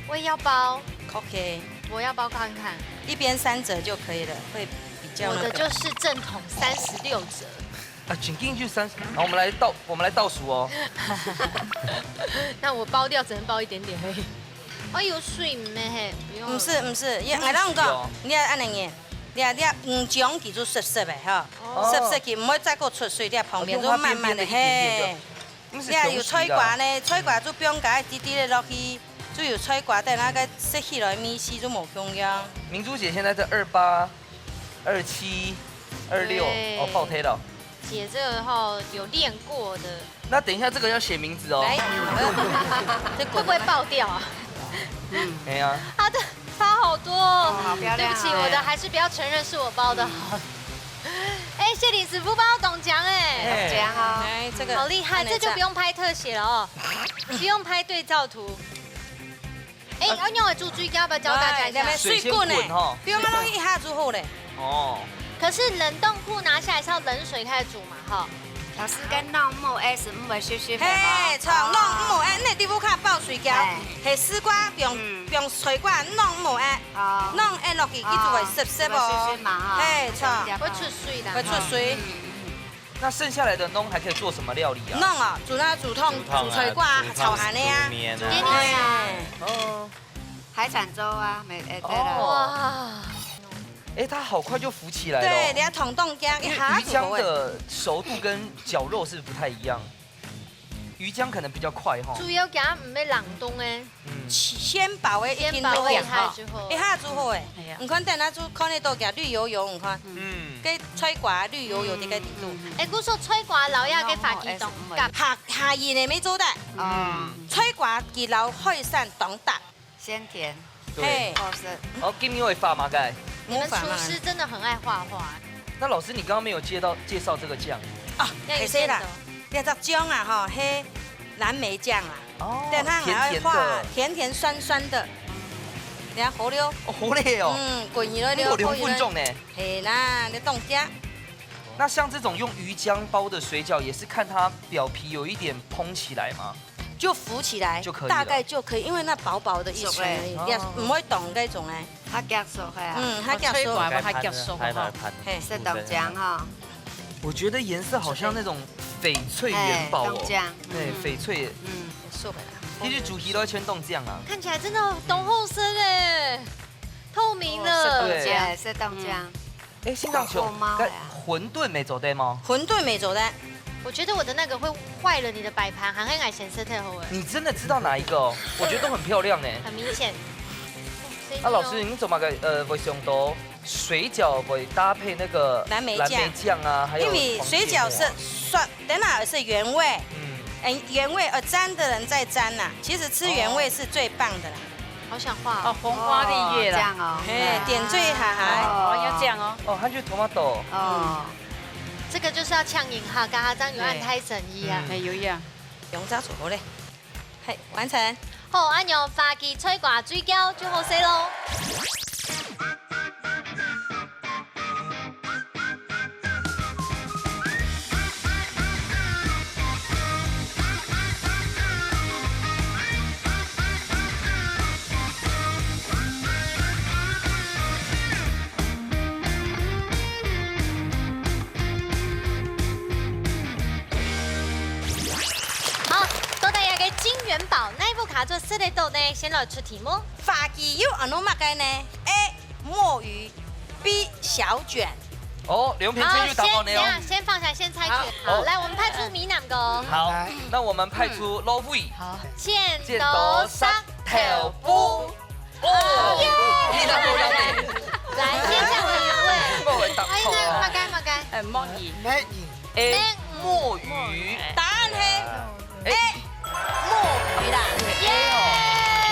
我也要包。OK。我要包看看。一邊三折就可以了，會比較那個。我的就是正統三十六折。啊，緊緊就三十，好，我們來倒，我們來倒數哦。那我包掉只能包一點點而已。哦，有水無嘿？不用了。毋係，毋係，也，嗯。𠊎同你講，是哦。你愛恁樣，你愛，你愛，嗯，將佢就濕濕个哈，哦。濕濕佢毋會再過出水，你旁邊就慢慢个，哦，用它邊邊的一點點就，嘿。嗯，是你看有菜瓜呢，不用洗啦。菜瓜就放該滴滴个落去，就有菜瓜，等那個食起來味緒就無共樣。明珠姐現在在二八、二七、二六，對。哦，爆胎了。姐這個吼有練過的。那等一下這個要寫名字哦。來，這個會不會爆掉啊？嗯。哎呀。好的。 差好多哦。哦，好漂亮哦。對不起，我的還是不要承認是我包的好了。哎，謝玲師傅幫我懂講哎。哎。講哦。來，這個好厲害，按呢這就不用拍特寫了哦，不用拍對照圖。哎，哦。要用來煮水餃，要不要教大家一下？來，來，水滾呢，水先滾吼。不用讓它一下煮好嘞。哦。可是冷凍庫拿下來是要冷水開始煮嘛，哈。 老師，該弄毋好个時毋會濕濕个吼。嘿，著，哦。弄毋好个，你在屋下包水餃，嘿。係絲瓜，放，嗯。放菜瓜，弄毋好个，哦。弄个落去，佢就會濕濕哦。哦，就會濕濕嘛，吼。嘿，著。會出水啦。會出水。嗯，嗯，嗯。那剩下來的燶還可以做什麼料理啊？燶啊，煮那煮湯，煮湯啊，煮菜瓜，煮湯啊，炒飯个啊。煮麵啊。煮麵啊。嘿。哦。 海產粥啊，沒，哎，對了。哦。哇。哎，它好快就浮起來了哦。對，你看湯當驚，因為魚漿一下就浮了。的熟度跟絞肉是不太一樣，魚漿可能比較快吼。主要驚毋係冷凍个。嗯。鮮包个一定都會哈，鮮包个一下就好。一下就好哎。哎呀。你看，等下就看得到佢綠油油，你看。嗯。該菜瓜綠油油个該底肚。嗯，嗯，嗯。哎，故所菜瓜摎這个花枝當搭。下，下癮个乜做得。嗯。菜瓜佢摎海產當搭。 鮮甜。對。嘿。好食。哦，今日會畫麼个？你們廚師真的很愛畫畫。那老師，你剛剛沒有介紹，介紹這個醬。啊，要有線索。係啦，這隻醬啊，吼，係藍莓醬啊。哦，等下還要畫甜甜的。甜甜酸酸的。你看好了。哦，好了哦。嗯，滾起來了，你有兩分鐘呢。好了。係啦，你當家。那像這種用魚漿包的水餃，也是看它表皮有一點蓬起來嗎？ 就浮起來，就可以了。大概就可以，因為那薄薄的一層而已，熟了。你看，哦。毋會凍該種哎。較遽熟係啊。嗯，較遽熟。哦，炊飯嘛，較遽熟吼。係，係，係。嘿。食當靚吼。我覺得顏色好像那種翡翠元寶哦。嘿，當靚。哎，嗯。翡翠。嗯。熟了啦。其實煮起來全當靚啊。看起來真的當好食哎，透明了。哦，食當靚，對。食當靚。嗯。 哎，先生，好嘛，該餛飩乜做得嗎？餛飩乜做得。我覺得我的那個會壞了你的擺盤，還係𠊎先食忒好了。你真的知道哪一個哦？我覺得都很漂亮呢。很明顯。啊，老師，你做麼个，呃，會想到水餃會搭配那個藍莓醬。藍莓醬啊，還有因為水餃是黃甜的啊。酸，當然是原味。嗯。哎，原味，呃，沾的人再沾啦。其實吃原味是最棒的啦。哦。 好想畫哦。哦，紅花綠葉啦。哦，這樣哦。嘿，點綴下下。哦，要這樣哦。哦，還有tomato。哦。這個就是要嗆贏哈，剛剛張有安太神醫啊。嗯。哎，有影。用這樣做好咧。嘿，完成。好，恁樣花枝菜瓜水餃就好勢咯。 好，到底這個金元寶哪一步卡做食得到呢？先來出題目。花枝又安到麼个呢？A，墨魚，B，小卷。哦，劉品謙又答到呢哦。好，先，等一下，先放下，先猜拳。好，好。來，我們派出閩南哥。好，來。那我們派出羅偉。好。剪刀石頭布。哦，你答到了呢。來，先講原味。我會答哎，那麼个，麼个？哎，墨魚。 A，墨魚。答案係哎，A，墨魚啦。耶！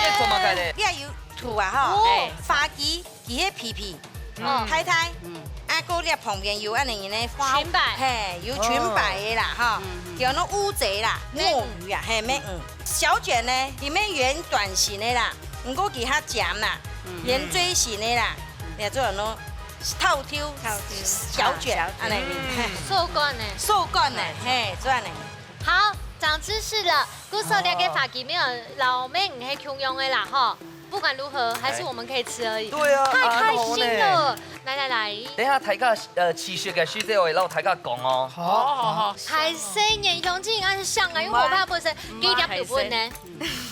你做麼个咧？你也有圖啊吼，哦。花枝，佢係皮皮，哦。大大，嗯。啊，過了旁邊有恁樣个花，裙擺。嘿，有裙擺个啦吼，嗯，嗯。叫做烏賊啦，墨魚啊，嘿，墨魚。小卷呢，裡面圓短形个啦，毋過佢較尖啦，嗯。圓錐形个啦，嗯。你做做 透抽，透抽。小卷，啊，小卷。恁樣。嗯。嘿。手卷呢？手卷呢？嘿，做恁樣。好，長知識了。故所這個花枝墨魚摎墨魚係共樣个啦，吼。不管如何，還是我們可以吃而已。對啊，太開心了。啊，好呢。來，來，來。等一下大家，呃，試食个時節，我會摎大家講哦。好，好，好。海鮮鹽香雞，應該係香啊，因為我怕不是，嗯。給一點油分呢。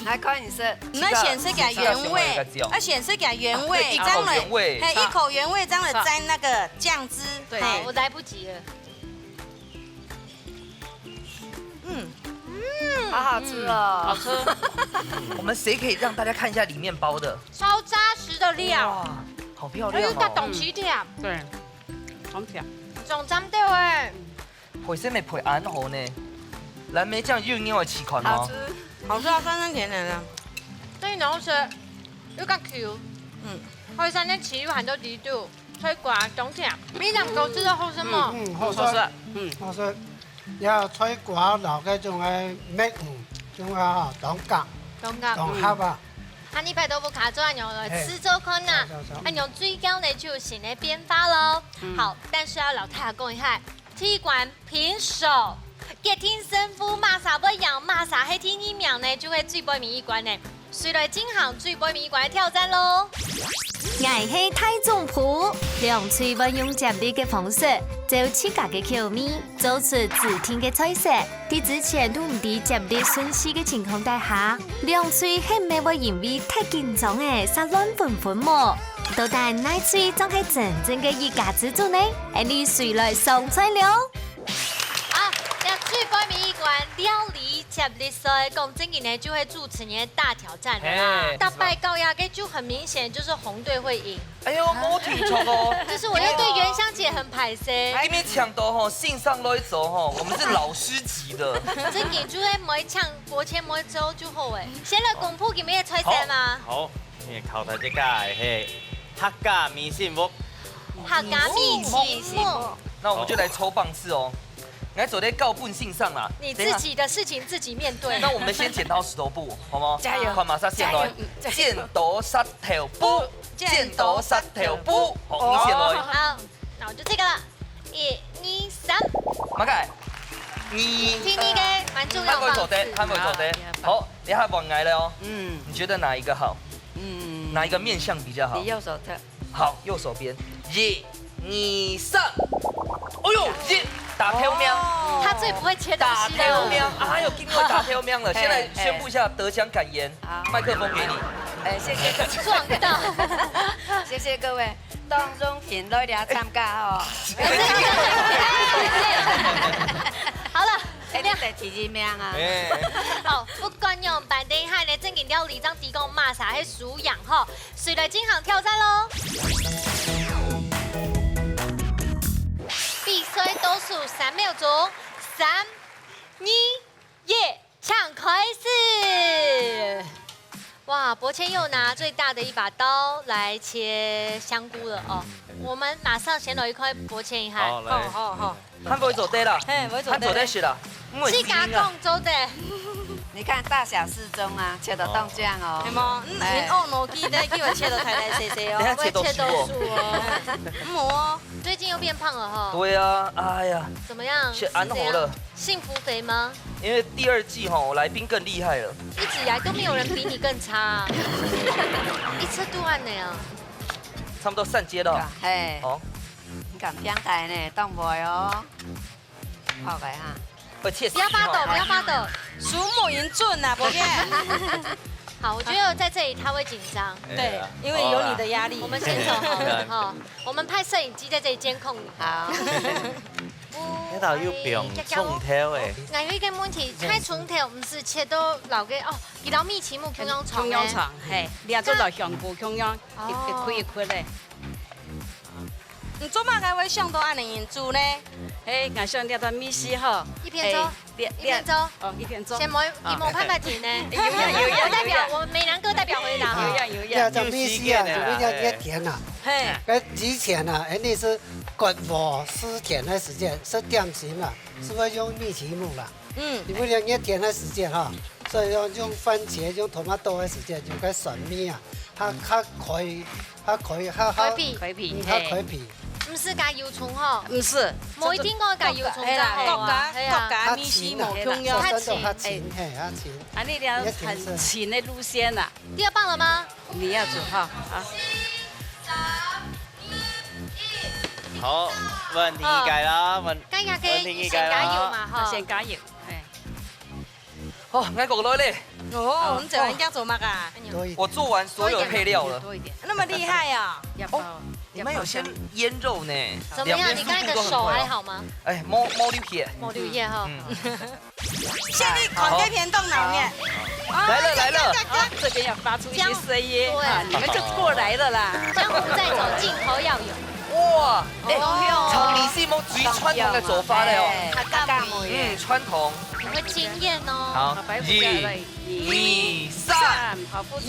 來看一下。你們選擇給原味，要選擇給原味，啊，選擇給原味，啊，一口原味。嘿，一口原味，這樣子沾那個醬汁。對。嘿。好，我來不及了。嗯。嗯。好好吃哦。好吃。我們誰可以讓大家看一下裡面包的？超扎實的料。哇，好漂亮哦。哎，有個東西甜。對，很甜。總沾到哎。 配色乜配恁好呢，藍莓醬又另外試看哦。好吃。好吃啊，酸酸甜甜的。對，然後係又較Q，嗯。海產个汁又含到裡肚，菜瓜當甜，味道高，知道好食無？嗯，嗯，好食。好食。嗯。好食。也菜瓜摎該種个墨魚，種啊，當夾，當夾。當合啊。嗯。啊，你拜託不卡住啊，你來嘿。試做看啊。走，走，走。啊，你最高呢就有新个變化咯。嗯。好，但是要摎大家講一下，第一關 平手，決定勝負，麼儕會贏，麼儕係第二名呢，就係最背尾一關呢。誰來進行最背尾一關个挑戰咯？𠊎係大總鋪，兩隊會用接力个方式，照自家个口味，做出指定个菜色。在之前都毋知接力順序个情況底下，兩隊係毋係會因為忒緊張仔，煞亂紛紛無？到底哪隊正係真正个一家之煮呢？ 恁樣誰來上菜了？啊，這最背尾一關料理接力賽，講正經个，就係主持人个大挑戰了啦。嘿，逐擺到這個就很明顯，就是紅隊會贏。哎喲，無聽錯哦。就是我又對元香姐很歹勢。因為搶到吼，線上來做吼，我們是老師級的。正經就係莫搶，過前莫做就好誒。先來公布今日个菜色嗎？好，好。 你考大家个係客家米線屋。客家米線屋。那我們就來抽棒次哦。來，做得告本線上啦。你自己的事情自己面對。那我們先剪刀石頭布，好嗎？加油。看麼儕先來。加油，嗯，加油。剪刀石頭布，剪刀石頭布。好，你先來。好。 那我就這個了。一、二、三。麼个？你。第二個蠻重要的方式。還會做得，還會做得。好，你還換𠊎了哦。嗯。你覺得哪一個好？嗯。哪一個面向比較好？你右手側。好，右手邊。一、二、三。哎喲，一，打頭名。哦。他最不會切東西了。打頭名，哎喲，今天打頭名了。現在宣布一下得獎感言。好。麥克風給你。哎，謝謝。撞到。謝謝各位。 當榮幸來這參加哦。好了，哎，你得第一名啊。哎。好，不管樣般，等一下呢，正經料理正知講麼儕係輸贏吼，誰來進行挑戰咯？比賽倒數三秒鐘，三、二、一。 請開始！哇，伯謙又拿最大的一把刀來切香菇了哦。我們馬上先來一塊伯謙一下。好，來。好，好，好。還會做得啦，嘿，會做得。還做得食啦，因為自家講做得。你看大小適中啊，切得當靚哦。係無？嗯，哎。恁惡腦筋个，叫我切到大大細細哦。等下切到輸哦。切到輸哦。嗯，無哦。最近又變胖了哈。對啊，哎呀，怎麼樣？切恁好了。是怎樣？幸福肥嗎？ 因為第二季吼，來賓更厲害了。一直以來都沒有人比你更差啊。一直都恁樣啊。差不多三階了。嘿。好。你敢平台呢，當袂哦。好个哈。會切死你哦。不要發抖，不要發抖。數目已經準了，伯謙。好，我觉得在这里他会紧张。对，因为有你的压力。我们先走好了哈。我们派摄影机在这里监控你。好。那道又不用冲头哎。还有一个问题，开冲头不是切到老个哦，一道米奇木中央床。中央床，嘿，两只老香菇中央，一一块一块嘞。你做么个会想到恁样煮呢？嘿，我想这段米食吼，一边做。 一边做，哦，一边做，先莫，你莫拍拍停呢。有呀有呀，我代表我们美男哥代表回答。有呀有呀，这米食啊，就变成热甜了。嘿，哎，之前啊，哎，那是割禾施田的时间，是点心啊，是不是用米奇木啦？嗯，你不能热田的时间哈，所以说用番茄、用tomato的时间，用个酸米啊，它它可以，它可以，它它可以，可以，它可以皮。 毋使加油蔥吼，毋使，無一定愛加油蔥嘿啦，正好啊。各家係啊，各家米食無共樣。酸酸度較輕，嘿，較輕。啊，你了很輕的路線啦。第二棒了嗎？你要煮哈，好。好，問題解啦，問該下个問題先加油嘛，哈。先加油，哎，哦，我過來咧，哦，你做人家做麼个啊？多一我做完所有配料了。多一點，那麼厲害啊！要包。你們有先醃肉呢？怎麼樣？兩邊你剛才的速度都很快哦。手還好嗎？哎，毛毛溜血。毛溜血哈。嗯，現在看這片當老面，來了來了，啊，這邊要發出一些聲音對啊，你們就過來了啦。江湖再走，鏡頭要有。哇，哎，哦炒米線無最傳統个做法了哦。哎，較加梅嗯，傳統。很會驚豔哦。好，好，白胡椒了，一、二、三。三，好，不錯。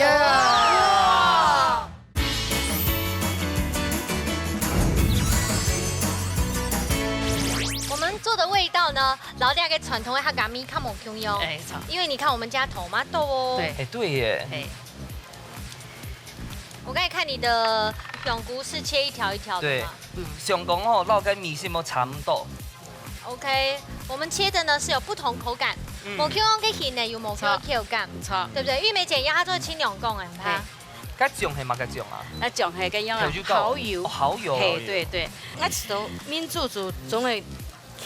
我們做的味道呢，摎這個傳統的客家米較無共樣。哎，好。因為你看我們加tomato哦。對。哎，對耶。哎，我剛才看你的香菇是切一條一條的嘛。對，想講吼，摎該米線無差不多。 OK，我們切的呢是有不同口感，嗯無共樣个形呢有無共樣口感，錯。對不對？玉梅姐，你要做清涼講哎，你看，該醬係麼个醬啊？那醬係該樣啊豆油，膏。蠔油哦，。蠔油。嘿，對對，我知道民主主總會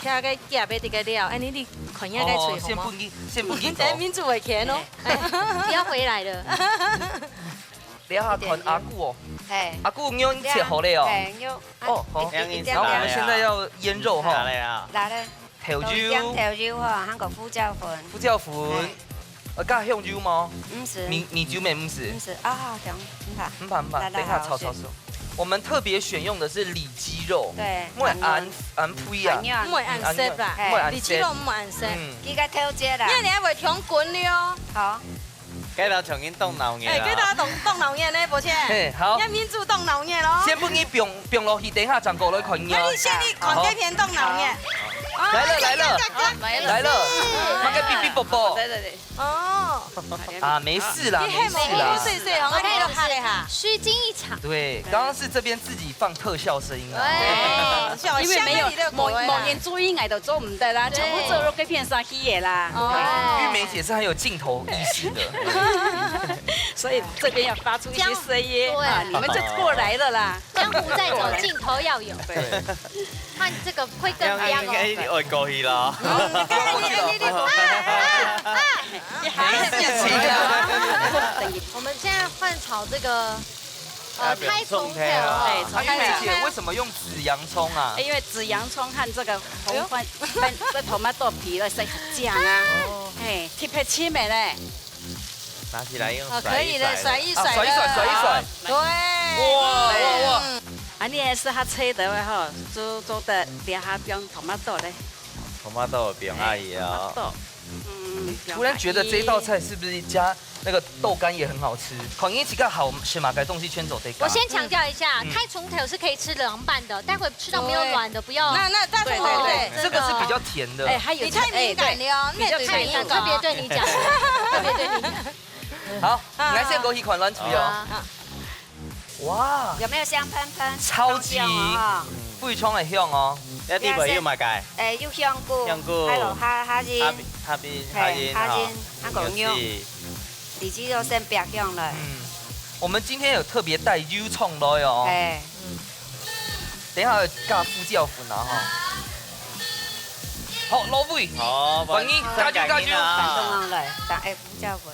徛个夾个這個料，哎，你你看一下該哦，水好嗎？先不給，先不給走。等民主會खेn哦。不要回來了。等下看阿姑哦，嘿，阿姑肉切好了哦。嘿，肉，哦，好。一點點然後我們現在要醃肉哈。來啊，豆油、豆油哈，還有胡椒粉，胡椒粉，呃，加香油嗎？毋使，米米酒咩毋使毋？使啊，香，毋怕。毋怕毋怕，來來等一下好炒炒炒。我們特別選用的是里肌肉，對，因為恁恁肥啊。很軟毋會恁澀啦，毋會恁澀里肌肉毋會恁澀。嗯，佢个頭節啦，你你還會調滾了哦。好，該條重新動腦哎，這嘅啦。條動動腦眼呢，抱歉。嘿，好你，民主動腦眼咯。先分你放放落去，等一下正過來看你哦。那你。先你看這片動腦眼。來了來了，來來了，那個嗶嗶啵啵。對對對。哦，啊，沒事啦，你沒事啦。係無細細哦，我你都嚇了哈。虛驚一場。對，剛剛是這邊自己放特效聲音啊。哎，笑因為沒有嚇你都無過了啦無人注意，𠊎都做毋得啦，對。全部做落該片上去个啦。哦玉梅姐是很有鏡頭意識的。所以這邊要發出一些聲音這樣啊，你們就過來了啦。江湖再走，鏡頭要有。對，看這個會更這樣應亮哦。該會過去啦。不要過去了。你還是沒事情啊。我們現在換炒這個呃啊開重頭對哦。啊，玉梅姐為什麼用紫洋蔥啊？因為紫洋蔥和這個紅番番這tomato皮了是很醬啊，哎，特別鮮美嘞。拿起來用哦，甩一可以了，甩甩一甩啊，甩一甩，了。甩一甩。對。哇哇哇！啊，你也是較脆的話吼，做做得這下放tomato嘞。tomato放下去哦。 tomato，嗯，突然覺得這道菜是不是加那個豆乾也很好吃？可能自家好食麼个東西全做得加。我先強調一下，嗯開重頭是可以吃涼拌的，待會吃到沒有軟的不要。那那大家對對對這個是比較甜的。哎，還有你太敏感了，哎對那比較太敏感特別對你講，特別對你講。好，你來先過去看卵出哦。啊，哇，有沒有香噴噴？超級香香哦非常的香哦。這底背有麼个？哎，有香菇，香菇還有蝦蝦仁，蝦蝦仁，蝦仁哈，蝦仁，還有肉，有絲里肌肉先煏香了。嗯，我們今天有特別帶油蔥來哦。哎，等一下要加胡椒粉啊哈。好，落味。好，歡迎加油加油啊！放落來，放哎胡椒粉。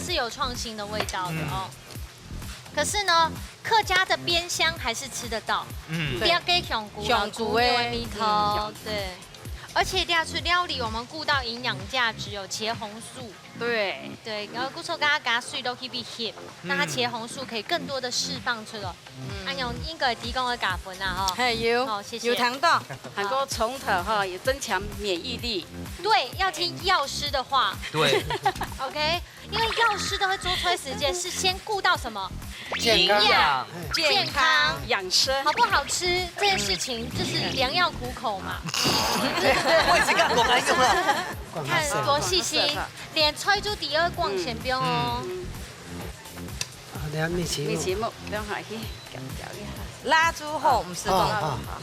是有創新的味道的哦。可是呢，客家的煸香還是吃得到，嗯，不要給香菇啊，香菇欸，香菇的味道，嗯。對。而且這出料理我們顧到營養價值，有茄紅素。對。對，然後顧說剛剛給它碎都可以被 hit，那它茄紅素可以更多的釋放出來。嗯。哎呦，應該提供个加分啊，吼。嘿，有，好，謝謝。有聽到。還過蔥頭哈，也增強免疫力。對，要聽藥師的話。對。OK，因為藥師都會做出來時間是先顧到什麼？健康。營養、健康、養生。好不好吃這件事情，就是良藥苦口嘛。我也是這樣講來用啊。看多細心，連菜都第二光線標哦。嗯。 啊，你看米奇木。米奇木，等下去攪攪一下。蠟燭好，毋係講，哦，好。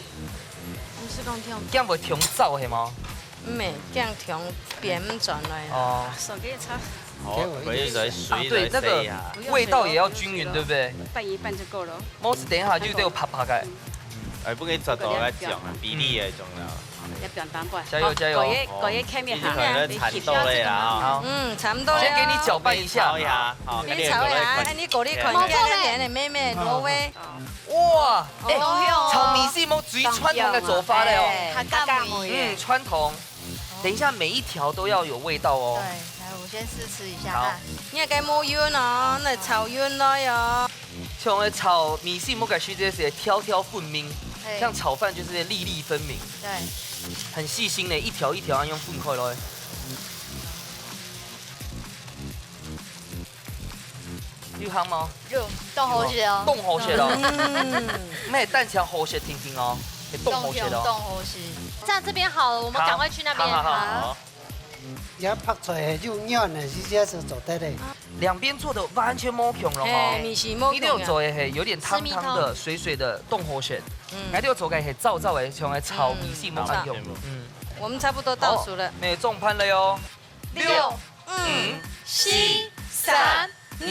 毋係講忒，恁會忒燥係無？毋係，恁忒煸毋轉來啊。哦。手機插。好，可以來水來洗一下。啊，對，那個味道也要均勻，對不對？拌一拌就夠了。莫係等一下就對我啪啪个。哎，不可以抓到來講啊，比例也重要。 要放淡薄。加油，加油。哦，可以，可以，可以，可以，可以，可以，差不多了啊。好。嗯，差不多了。先給你攪拌一下。你炒一下，好，你炒一下，哎，你過來看，你看你的妹妹，挪威。哇，哎，哦，炒米線無最傳統个做法了哦。哎，客家味。嗯，傳統。等一下每一條都要有味道哦。對，來，我先試吃一下哈。好。你愛該無勻哦，那炒勻來哦。 像个炒米線，莫个時節係條條分明，嘿。像炒飯就是粒粒分明，對。很細心的，一條一條恁樣分開來。有香無？有，當好食哦。當好食哦。嗯。毋係單淨好食定定哦，係當好食哦。當香，當好食。這樣這邊好了，我們趕快去那邊。好，好，好，好。 也拍出來又軟的，這些是做得的。兩邊做的完全無共樣哦。嘿，米線無共樣。你這做的係有點湯湯的、濕米湯。水水的，當好食。嗯。𠊎這做个係燥燥的，像个炒米線無共樣。嗯。嗯。我們差不多倒數了。好，那上盤了喲。六、六、五、五、四、四、三、三、二、二、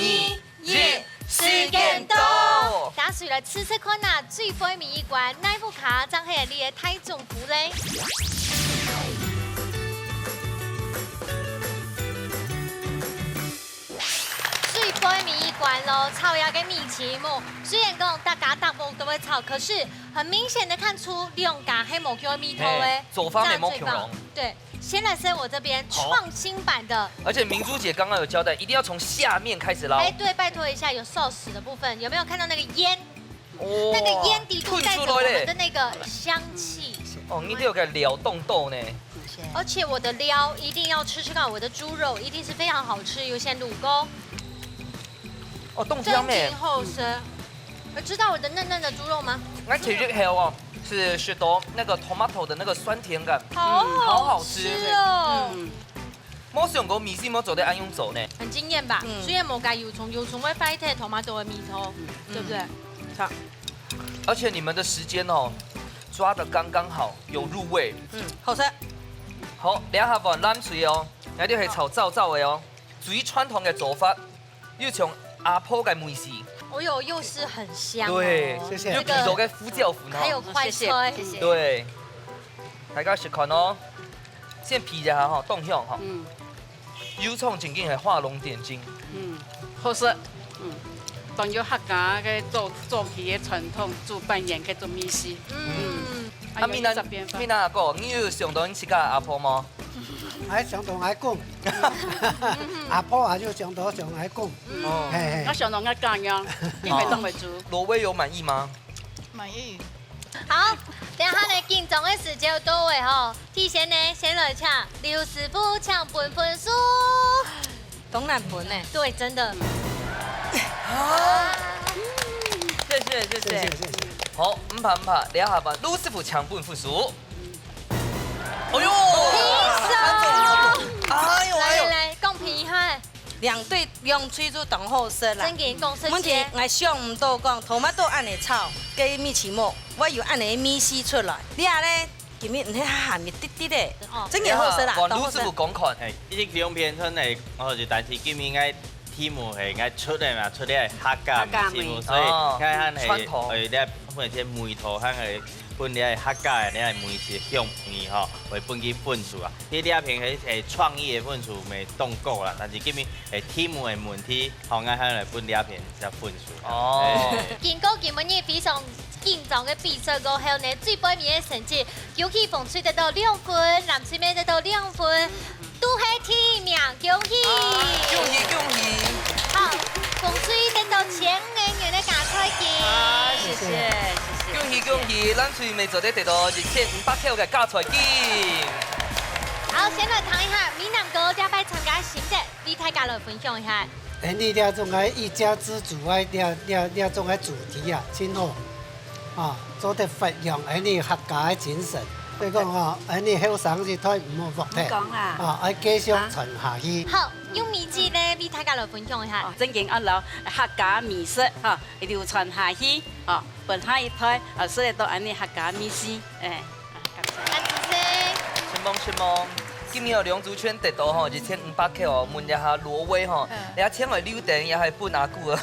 一，時間到。大家隨來試試看啊，最尾尾一關，哪一副卡正係你个大丈夫咧？最尾尾一關咯，炒這个米奇木。雖然講大家大部分都會炒，可是很明顯的看出兩家係無共樣个味道欸。嘿，做法係無共樣。這樣最棒。對。 先來試我這邊創新版的。好。而且明珠姐剛剛有交代，一定要從下面開始撈。哎，對，拜託一下，有sauce的部分，有沒有看到那個煙？哦，那個煙底肚帶著我們的那個香氣。噴出來咧。哦，你都有個料凍豆呢。而且我的料一定要吃吃看，我的豬肉一定是非常好吃，有些滷過。 哦，凍香咩？正經好食。有吃到我的嫩嫩的豬肉嗎？𠊎其實還有哦，係食到那個tomato的那個酸甜感，好好吃。嗯，好好吃哦。嗯。無想過米線愛做得恁樣做呢。很驚豔吧？嗯。雖然無加油蔥，油蔥會壞忒tomato的味道，嗯。對不對？嗯。好。而且你們的時間哦，抓得剛剛好，有入味。嗯，好食。好，這下換藍隊哦，𠊎兜係炒燥燥个哦。 最傳統个做法，又像阿婆个味緒。哦喲，又是很香哦。對，謝謝。又鼻到个胡椒粉哦。還有快菜。謝謝，謝謝。對，大家試看哦，先鼻一下吼，當香吼。嗯。油蔥正經係畫龍點睛。嗯，好食。嗯，當有客家个早，早期个傳統煮粄圓个做味緒。嗯。嗯。啊，美男，美男阿哥，你有想到你自家阿婆無？ 還想到𠊎公，阿婆也就想到想𠊎公。嗯，哦。嘿，嘿。𠊎想到𠊎家娘，因為當會煮。羅威有滿意嗎？滿意。好，等下呢，緊張个時間到位吼，提前呢，先來請劉師傅請分分數。當難分呢。對，真的。啊。謝謝，謝謝。謝謝，謝謝。好，毋怕毋怕，這下換盧師傅搶分分數。哎喲，平手。哎喲哎喲，來來來，公平一下。兩隊兩隊都當好食啦。正經講實在。問題，𠊎想毋到講，tomato恁樣炒，該米篩目，會有恁樣米絲出來。你看呢，今日毋係鹹一滴滴个，哦。正經好食啦，哎呀，當好食。換盧師傅講看。哎，一直兩片春呢，我就但是今日應該 題目係𠊎出个嘛，出个客家米線，客家米。所以哦，𠊎還係，傳統。誒，這分這味道，還係分這客家个這味緒香味吼，會分佢分數啊。你這片係，係創意个分數，無當高啦，但是今日係題目个問題，吼，𠊎還來分這片隻分數。哦。誒。經過今晡日非常緊張个比賽過後呢，最尾个成績，恭喜紅隊得到兩分，藍隊乜得到兩分。 都係第一名，恭喜！恭喜恭喜！好，紅隊得到千五个銀个加菜金。啊，謝謝，謝謝。恭喜恭喜，藍隊乜做得得到一千五百塊个加菜金。好，先來聽一下美男哥這擺參加心得，為大家來分享一下。哎，你這種个一家之煮啊，這，這，這種个主題啊，真好。 啊，做得發揚𠊎俚客家个精神。所以講吼，𠊎俚後生一代毋好忘忒，毋講啊。啊，愛繼續傳下去。好，用米紙呢，為大家來分享一下。哦，正經愛摎客家美食，吼，流傳下去，吼，分下一代，啊，食得到𠊎俚客家美食，哎，啊，感謝。感謝。承蒙承蒙。 今日哦，兩組全得到吼，一千五百塊哦，問一下羅威吼，嗯。這錢愛留等，也係分阿姑啊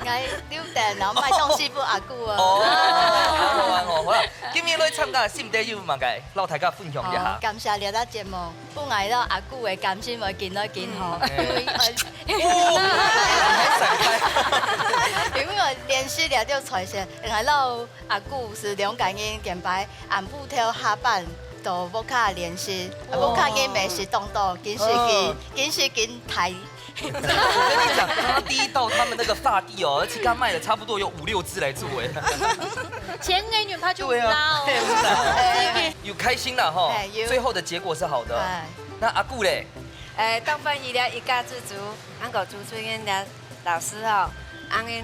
？𠊎留等，然後買東西分阿姑啊。哦，好啊，好啊，好啦。今日來參加，心得有麼个，摎大家分享一下。哦，感謝這隻節目，分𠊎摎阿姑个感情會緊來緊好，嗯。因為，哦，好閃開。因為𠊎連續兩條菜色，𠊎摎 阿姑係兩個人，見擺暗晡頭下班到屋下練習，哦。屋下人乜係當多，緊時緊，哦。緊時緊大。我跟你講，剛剛第一道他們那個發地哦，而且剛賣了差不多有五六隻來做哎。錢給女朋友就不要。對啊，對啊。有開心了哈，哎，有。最後的結果是好的。哎。那阿姑嘞？哎，當歡喜了，一家之煮，恁个主持人了。 老師吼，恁樣，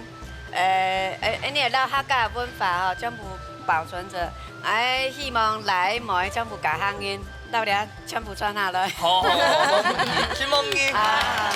呃，呃，恁樣摎客家文化吼，全部保存著。哎，希望來妹全部加行人，到了全部傳下來。好，好，好，無問題，承蒙你。啊。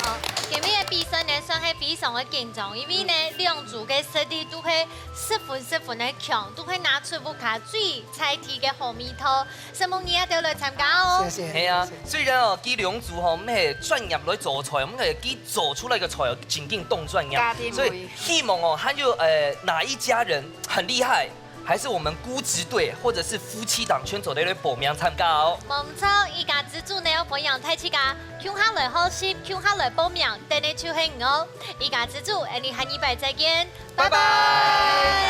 哦，今日个比賽呢，算係非常个緊張，因為呢，兩組个實力都係十分十分个強，都係拿出屋下最在地个好味道。 承蒙你兜來參加哦。謝謝。係啊，謝謝。雖然哦，佢兩組吼，毋係專業來做菜，毋係佢做出來个菜哦，正經當專業。家庭味。所以希望哦，還有，呃，哪一家人很厲害，還是我們姑侄隊，或者是夫妻檔，全做得來報名參加哦。無錯，一家之煮呢，歡迎大自家共下來學習，共下來報名，等你就係你哦。一家之煮，𠊎俚下禮拜再見，拜拜。拜拜。